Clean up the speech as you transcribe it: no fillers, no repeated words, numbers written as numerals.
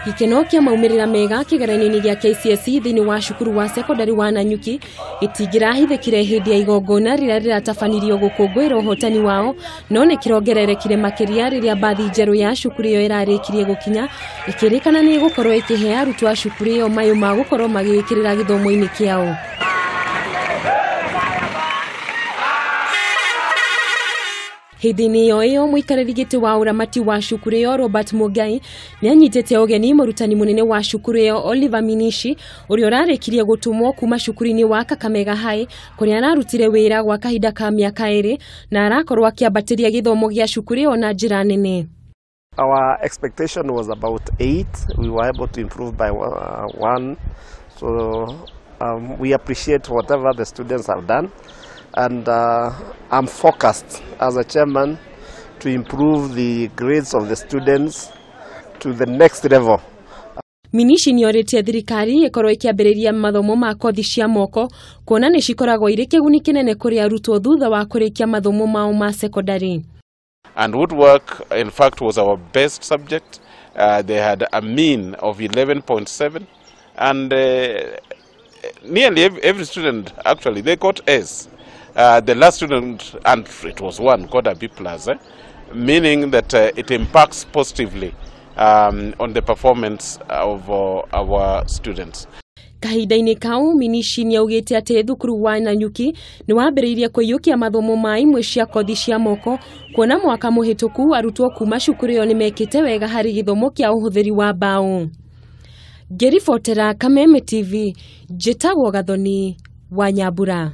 Gĩkeno kĩa maumĩrĩra mega kĩgeranio-inĩ gĩa KCSE thĩinĩ wa cukuru wa sekondari wa Nanyuki gĩtingĩrahithĩkire hĩndĩ ya igongona rĩrĩa rĩratabanirio gũkũngũĩra ũhotani wao, no nĩ kĩrongererekire makĩria rĩrĩa mbathi njerũ ya cukuru ĩyo ĩrarĩkirie gũkinya, ĩkĩrĩkana nĩ ĩgũkorwo ĩkĩhe arutwo a cukuru ĩyo mayũ ma gũkorwo magĩĩkĩrĩra gĩthomo-inĩ kĩao. Hĩndĩ-inĩ ĩyo mũikarĩri gĩtĩ wa ũramati wa cukuru ĩyo Robert Mugai nĩanyitĩte ũgeni mũrutani mũnene wa cukuru ĩyo Oliver Minishi, ũrĩa ũrarĩkirie gũtũmwo kuma cukuru-inĩ wa Kakamega High kũrĩa ararutire wĩra gwa kahinda ka mĩaka 2 na arakorwo akĩambatĩria gĩthomo gĩa cukuru ĩyo na njĩra nene. Our expectation was about 8. We were able to improve by 1. So we appreciate whatever the students have done. And I'm focused as a chairman to improve the grades of the students to the next level. Minishi nĩorĩtie thirikari ĩkorwo ĩkĩambĩrĩria mathomo ma kothi cia moko kuona nĩ cikoragwo irĩ kĩguni kĩnene kũrĩ arutwo thutha wa kũrĩkia mathomo mao ma sekondari. And woodwork, in fact, was our best subject. They had a mean of 11.7, and nearly every student, actually, they got S. The last student, and it was one, got a B plus, meaning that it impacts positively on the performance of our students. Kahinda-inĩ kau Minishi nĩaugĩte atĩ thukuru wa Nanyuki nĩ wambĩrĩirie kũiyũkia mathomo ma imwe cia kothi cia moko, kuona mwaka mũhĩtũku arutwo kuma cukuru ĩyo nĩmekĩte wega harĩ gĩthomo kĩa ũhũthĩri wa mbaũ. Ngĩribotera Kameme TV, njĩtagwo Gathoni wa Nyambura.